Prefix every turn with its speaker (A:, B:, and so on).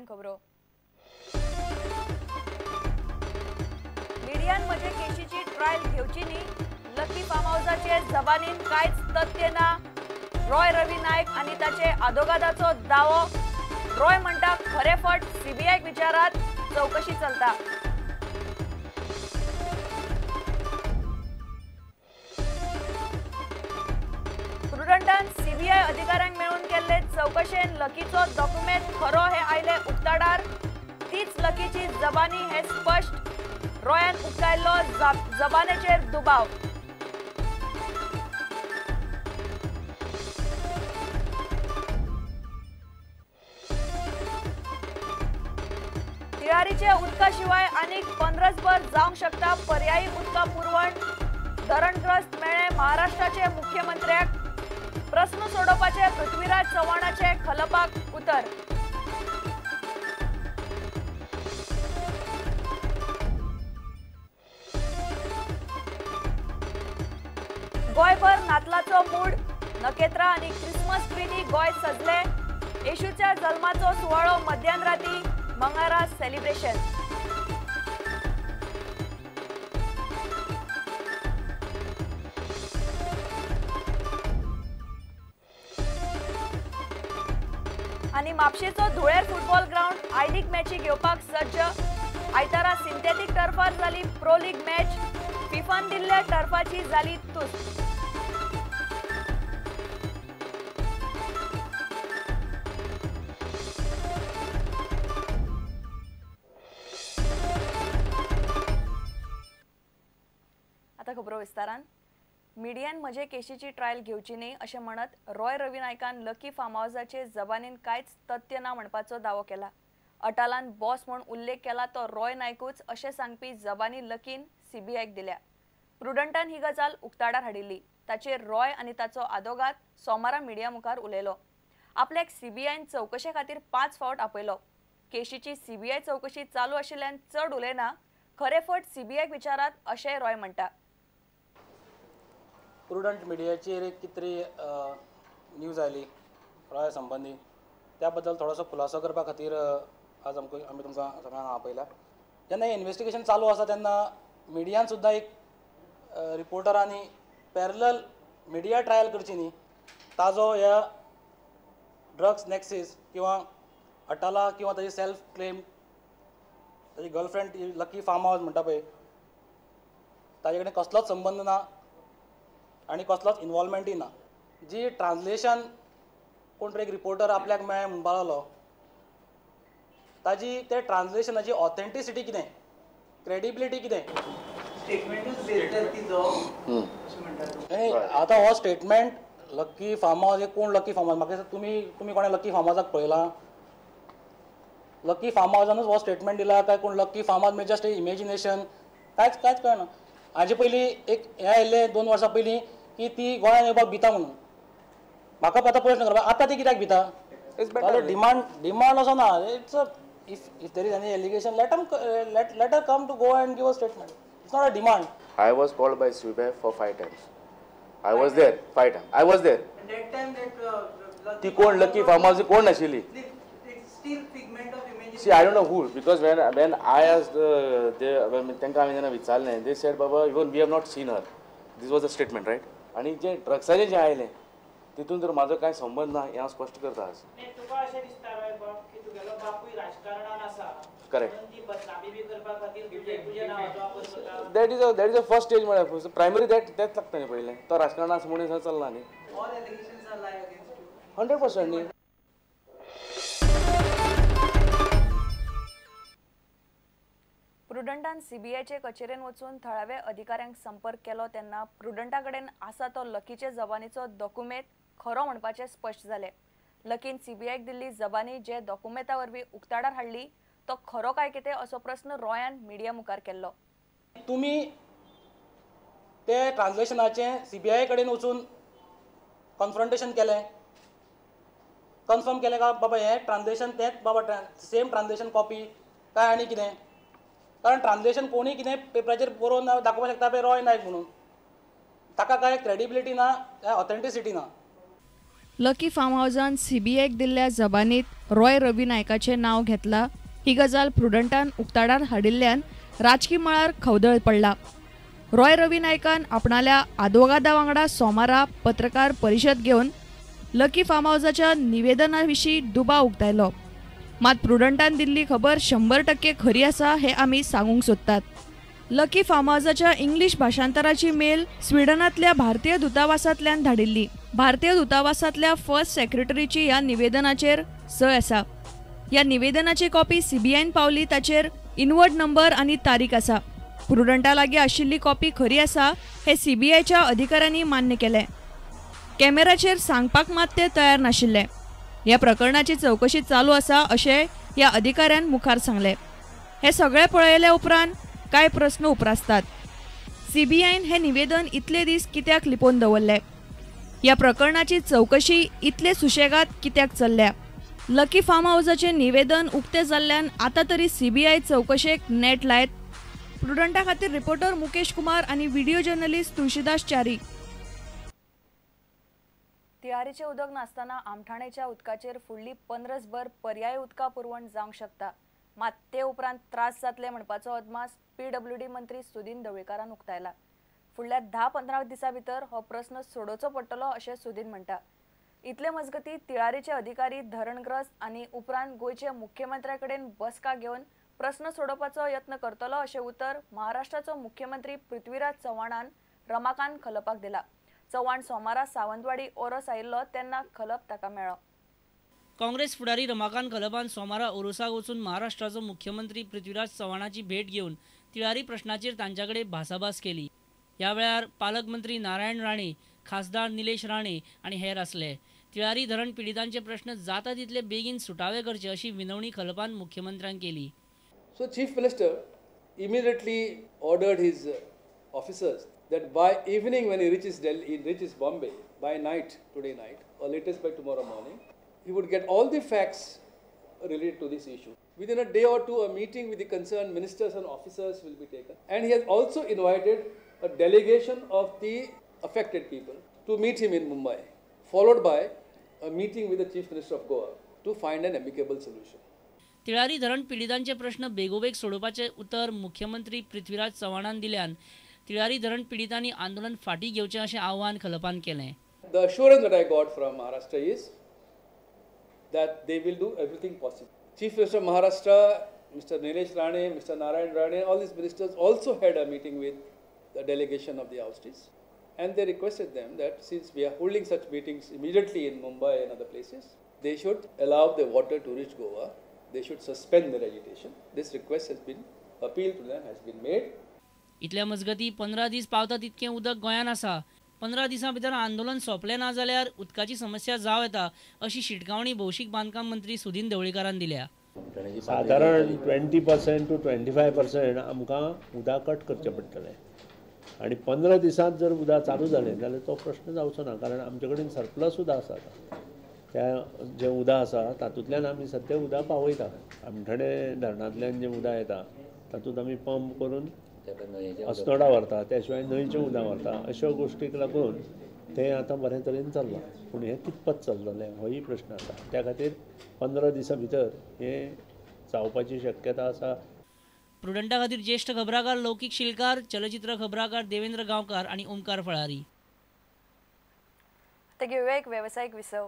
A: Prime खबरो। मिडियान म्हजे केशीची trial घेवची न्ही, लकी फार्म हाऊसाचे जबानीन कांयच तथ्य ना। रॉय रवी नायक आनी ताचे आदोगादाचो दावो। रॉय म्हणटा खरे फट सीबीआयक विचारात, चवकशी चलता। प्रुडंटान सीबीआय अधिकाऱ्यांक मेळून केल्ले चवकशेन लकीचो डॉक्युमेंट खरो हे आयले उक्ताडार। तीच लकीची जबानी हे स्पष्ट। रॉयान उक्तायल्लो जबानेचेर दुबाव। तिळारीचे उदका शिवाय आनीक 15भर जावंक शकता पर्यायी उदका पुरवण। धरणग्रस्त मेळ्ळे महाराष्ट्राचे मुख्यमंत्र्याक। प्रस्न सोडोवपाचे पृथ्वीराज चव्हाणाचे खलपाक उतर। गोंयभर नातलाचो मूड। नखेत्रां आनी क्रिसमस ट्रीनी गोंय सजले। येशूच्या जल्माचो सुवाळो मध्यान राती। मंगारा सेलिब्रेशन। आनी म्हापशेचो Dhuler football ground I league मॅची घेवपाक सज्ज। आयतारा सिंथेटीक टर्फार जाली प्रो लीग मॅच। फिफान दिल्ल्या टर्फाची जाली तुस्त। आता खबरो विस्तारान। मिडियान म्हजे केशीची ट्रायल घेवची न्ही अशें म्हणत रॉय रवी नायकान लकी फार्म हाऊसाचे जबानीन कांयच तथ्य ना म्हणपाचो दावो केला। अटालान बॉस म्हूण उल्लेख केला तो रॉय नायकूच अशें सांगपी जबानी लकीन सीबीआयक दिल्या। प्रुडंटान ही गजाल उक्ताडार हाडिल्ली। ताचेर रॉय आनी ताचो आदोगाद सोमारा मिडिया मुखार उलयलो। आपल्याक सीबीआयन चवकशे खातीर 5 फावट आपयलो। केशीची सीबीआय चवकशी चालू आशिल्ल्यान चड उलयना, खरे फट सीबीआयक विचारात अशें रॉय म्हणटा।
B: प्रुडंट मिडियाचेर एक कितें तरी न्यूज आयली रॉया संबंदी, त्या बद्दल थोडोसो खुलासो करपा खातीर आज आमकां आमी तुमकां सगळ्यांक आपयला। जेन्ना इन्वेस्टिगेशन चालू आसा तेन्ना मिडियान सुद्दां एक रिपोर्टरांनी पॅरलल मिडिया ट्रायल करची न्ही, ताजो ह्या ड्रग्स नॅक्सीस किंवा अटाला किंवा ताजी सेल्फ क्लेम ताजी गर्लफ्रेंड लकी फार्म हावज म्हणटा पळय ताजे कडेन कसलोच संबंद ना आनी कसलोच इनवॉल्वमेंटूय ना। जी ट्रान्सलेशन कोण तरी एक रिपोर्टर आपल्याक मेळ्ळें म्हणपाक लागलो ताजी ते ट्रान्सलेशनाची ऑथेंटिसिटी कितें, क्रेडिबिलिटी कितें। आतां हो स्टेटमेंट लकी फार्म हावज कोण लकी फार्म हावज म्हाका दिसता तुमी तुमी कोणें लकी फार्म हावजाक पळयलां? लकी फार्म हावजानूच हो स्टेटमेंट दिला काय कोण लकी फार्म हावज म्हणजे जस्ट इमेजिनेशन? कांयच कांयच कळना। हाजे पयलीं एक हें आयिल्लें 2 वर्सां पयलीं की ती गोंयांत येवपाक भिता म्हणून। म्हाका आतां प्रश्न करपाक आतां ती कित्याक भिता? डिमांड डिमांड असो ना। It's a if there is any allegation let her come to Goa and give a statement. It's not a demand.
C: I was called by CBI for 5 times. I was there 5 times. I was there.
D: And that time that
C: ती कोण lucky farm house कोण नाशिल्ली?
D: Still figment of imagination.
C: See, I don't know who, because when I asked तांकां हांवें जेन्ना विचारलें, they said Baba even we have not seen her. This was a statement, right? आनी जे ड्रग्साचें जें आयलें तितून तर म्हाजो कांय संबंद ना हें हांव स्पश्ट करता आज।
E: तुका अशें दिसता रॉय बाब की तुगेलो बापूय राजकारणान आसा,
C: करेक्ट,
E: ती बदनामी बी करपा खातीर तुज्या नांवाचो वापर करता?
C: That is a first stage म्हळ्यार प्रायमरी that तेंच लागता न्ही पयलें। तो राजकारणान आसा म्हणून चलना न्ही।
D: All allegations are lie against you.
C: 100% न्ही।
A: प्रुडंटान सीबीआयचे कचेरेन वचून थळावे अधिकाऱ्यांक संपर्क केलो तेन्ना प्रुडंटा कडेन आसा तो लकीचे जबानीचो डॉक्युमेंट खरो म्हणपाचें स्पश्ट जालें। लकीन सीबीआयक दिल्ली जबानी जे डॉक्युमेंटा वरवीं उक्ताडार हाडली तो खरो काय कितें असो प्रस्न रॉयान मिडिया मुखार केल्लो।
B: तुमी ते ट्रान्सलेशनाचें सीबीआय कडेन वचून कन्फ्रंटेशन केलें, कन्फर्म केलें काय बाबा हें ट्रान्सलेशन तेंच बाबा सेम ट्रान्सलेशन कॉपी काय आनी कितें? कारण ट्रान्सलेशन कोणूय कितें पेपराचेर बरोवन दाखोवपाक शकता पळय रॉय नायक म्हणून, ताका कांय क्रेडिबिलिटी ना, काय ऑथेंटिसिटी ना।
A: लकी फार्म हावजान सीबीआयक दिल्ल्या जबानीत रॉय रवी नायकाचें नांव घेतला ही गजाल प्रुडंटान उक्ताडार हाडिल्ल्यान राजकी मळार खवदळ पडला. रॉय रवी नायकान आपणाल्या आदवोगादा वांगडा सोमारा पत्रकार परिशद घेवन लकी फार्म हावजाच्या निवेदना विशीं दुबाव उक्तायलो. मात प्रुडंटान दिल्ली खबर 100% खरी आसा हें आमी सांगूंक सोदतात. लकी फार्म हावजाच्या इंग्लीश भाशांतराची मेल स्विडनांतल्या भारतीय दूतावासांतल्यान धाडिल्ली. भारतीय दूतावासांतल्या फर्स्ट सेक्रेटरीची ह्या निवेदनाचेर सय आसा. ह्या निवेदनाची कॉपी सीबीआयन पावली ताचेर इनवर्ड नंबर आनी तारीख आसा. प्रुडंटा लागीं आशिल्ली कॉपी खरी आसा हें सीबीआयच्या अधिकाऱ्यांनी मान्य केलें. कॅमेराचेर सांगपाक मात ते तयार नाशिल्ले. ह्या प्रकरणाची चवकशी चालू आसा अशें ह्या अधिकाऱ्यान मुखार सांगलें. हें सगळें पळयल्या उपरांत कांय प्रस्न उप्रासतात. सीबीआयन हें निवेदन इतले दीस कित्याक लिपोवन दवरलें? ह्या प्रकरणाची चवकशी इतले सुशेगाद कित्याक चल्ल्या? लकी फार्म हावजाचें निवेदन उक्तें जाल्ल्यान आतां तरी सीबीआय चवकशेक नेट लायत. प्रुडंटा खातीर रिपोर्टर मुकेश कुमार आनी व्हिडिओ जर्नलिस्ट तुळशीदास च्यारी. तिळारीचें उदक नासतना आमठाणेच्या उदकाचेर फुडली 15भर पर्यायी उदका पुरवण जावंक शकता. मात ते उपरांत त्रास जातले म्हणपाचो अदमास पीडब्ल्यूडी मंत्री सुदीन ढवळीकारान उक्तायला. फुडल्या 10-15 दिसां भितर हो प्रस्न सोडोवचो पडटलो अशें सुदीन म्हणटा. इतले मजगती तिळारीचे अधिकारी धरणग्रस्त आनी उपरांत गोंयचे मुख्यमंत्र्या कडेन बसका घेवन प्रस्न सोडोवपाचो यत्न करतलो अशें उतर महाराष्ट्राचो मुख्यमंत्री पृथ्वीराज चव्हाणान रमाकांत खलपाक दिला. चव्हाण सोमारा सावंतवाडी ओरोस आयिल्लो तेन्ना खलप ताका मेळ्ळो.
F: काँग्रेस फुडारी रमाकांत खलपान सोमारा ओरोसाक वचून महाराष्ट्राचो मुख्यमंत्री पृथ्वीराज चव्हाणाची भेट घेवन तिळारी प्रश्नाचेर तांच्या कडेन भासाभास केली. ह्या वेळार पालकमंत्री नारायण राणे, खासदार निलेश राणे आनी हेर आसले. तिळारी धरण पिडितांचे प्रश्न जाता तितले बेगीन सुटावे करचे अशी विनवणी खलपान मुख्यमंत्र्यांक केली.
G: So Chief Minister immediately ordered his officers that by evening when he reaches Delhi, he reaches Bombay, by night, today night, or latest by tomorrow morning, he would get all the facts related to this issue. Within a day or two, a meeting with the concerned ministers and officers will be taken. And he has also invited a delegation of the affected people to meet him in Mumbai, followed by a meeting with the Chief Minister of Goa to find an amicable solution.
F: Tillari धरण पिडितांचे प्रश्न बेगोबेग सोडोवपाचें उतर मुख्यमंत्री पृथ्वीराज चव्हाणान दिल्यान तिळारी धरण पिडितांनी आंदोलन फाटीं घेवचें अशें आव्हान खलपान केलें.
G: The assurance that I got from Maharashtra is that they will do everything possible. Chief Minister of Maharashtra, Mr. Nilesh Rane, Mr. Narayan Rane, all these ministers also had a meeting with the delegation of the oustees, and they requested them that since we are holding such meetings immediately in Mumbai and other places, they should allow the water to reach Goa. They should suspend their agitation. This request has been appealed to them, has been made.
F: इतल्या मजगती 15 दीस पावता तितकें उदक गोंयांत आसा. 15 दिसां भितर आंदोलन सोंपलें ना जाल्यार उदकाची समस्या जावं येता अशी शिटकावणी भौशीक बांदकाम मंत्री सुदीन ढवळीकारान दिल्या.
H: सादारण 20% टू 25% आमकां उदक कट करचें पडटलें आनी 15 दिसांत जर उदक चालू जालें जाल्यार तो प्रश्न जावचो ना, कारण आमचे कडेन सरप्लस उदक आसा. त्या जें उदक आसा तातूंतल्यान आमी सद्या उदक पावयता. आमठाणे धरणांतल्यान जें उदक येता तातूंत आमी पंप करून अस्नोडा व्हरता, त्या शिवाय न्हंयचें उदक व्हरता. अश्यो गोश्टीक लागून तें आतां बरें तरेन चल्लां, पूण हें कितपत चलतलें होय प्रश्न आसा. त्या खातीर 15 दिसां भितर हें जावपाची शक्यता आसा.
F: प्रुडंटा खातीर ज्येष्ठ खबराकार लौकीक शिलकार, चलचित्र खबराकार देवेंद्र गांवकार आनी ओमकार फळारी.
A: आतां घेवया एक वेवसायीक विसव.